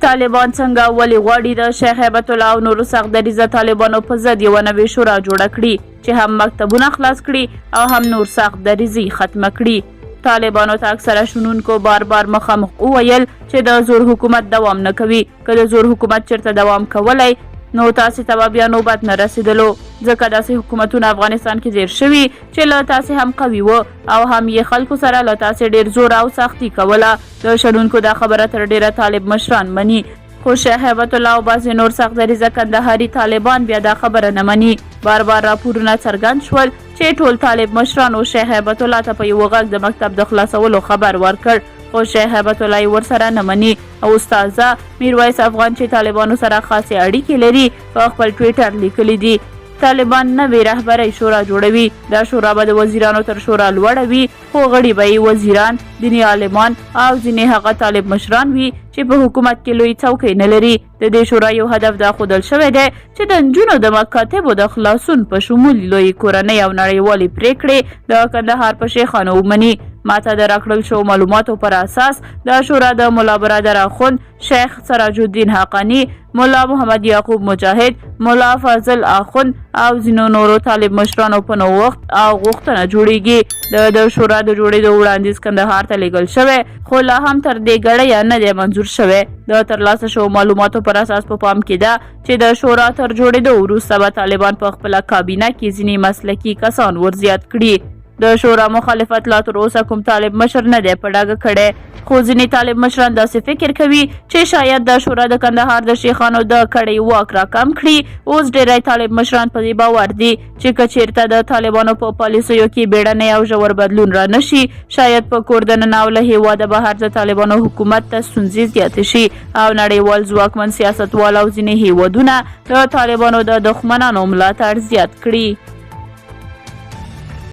طالبان څنګه او ولې غواړي د شیخ هیبت الله او نورو سخت دریځه طالبانو په ضد یوه نوې شورا جوړه کړي چې هم مکتبونه خلاص کړي او هم نور سخت دریځي ختمه کړي؟ طالبانو ته اکثره شنونکو بار بار مخامخ وویل چې د زور حکومت دوام نه کوي. که د زور حکومت چېرته دوام کولی نو تاسې ته به بیا نوبت نه رسېدلو، ځکه داسې حکومتونه افغانستان کې تېر شوي چې له تاسې هم قوي وو او هم یې خلکو سره له تاسې ډېر زور او سختي کوله. د شنونکو دا خبره تر ډېره طالب مشران مني، خو شیخ هیبت الله او بعضې نور سخت دریځه کندهاري طالبان بیا دا خبره نه مني. بار بار راپورونه څرګند شول چې ټول طالب مشرانو شیخ هیبت الله ته په یوه غږ د مکتب د خلاصولو خبر ورکړ، خو شیخ هیبت الله یې ورسره نه مني. او استاذه میرویس افغان چې طالبانو سره خاصې اړیکې لري په خپل ټویټر لیکلي دي، طالبان نوې رهبرۍ شورا جوړوي. دا شورا به د وزیرانو تر شورا لوړه وي، خو غړي به یې وزیران، دیني عالمان او ځینې هغه طالب مشران وي چې په حکومت کې لوی څوکۍ نه لري. د دې شورا یو هدف دا ښودل شوی دی چې د نجونو د مکاتبو د خلاصون په شمول لویې کورنۍ او نړیوالې پرېکړې د کندهار په شیخانو ومني. ماته د راکړل شوو معلوماتو پر اساس دا شورا د ملا برادر اخوند، شیخ سراج الدین حقانی، ملا محمد یعقوب مجاهد، ملا فاضل اخوند او ځینو نورو طالب مشرانو په نوښت او غوښتنه جوړیږي. د د شورا د جوړېدو وړاندیز کندهار ته لېږل شوی، خو لا هم تر دې ګړیه نه دی منظور شوی. د ترلاسه شوو معلوماتو پر اساس په پام کې ده چې د شورا تر جوړېدو وروسته به طالبان په خپله کابینه کې ځینې مسلکي کسان ورزیات کړي. د شورا مخالفت لا تر اوسه کوم طالب مشر نه دی په ډاګه کړی، خو ځینې طالب مشران داسې فکر کوي چې شاید دا شورا د کندهار د شیخانو د کړۍ واک راکم کړي. اوس ډیری طالب مشران په دې باور دي چې که چیرته د طالبانو په پالیسیو کې بیړنی او ژور بدلون را نشي، شاید په کور دننه او له هیواده بهر د طالبانو حکومت ته ستونزې زیاتې شي او نړیوال ځواکمن سیاستوال او ځینې هیوادونه د طالبانو د دښمنانو ملاتړ زیات کړي.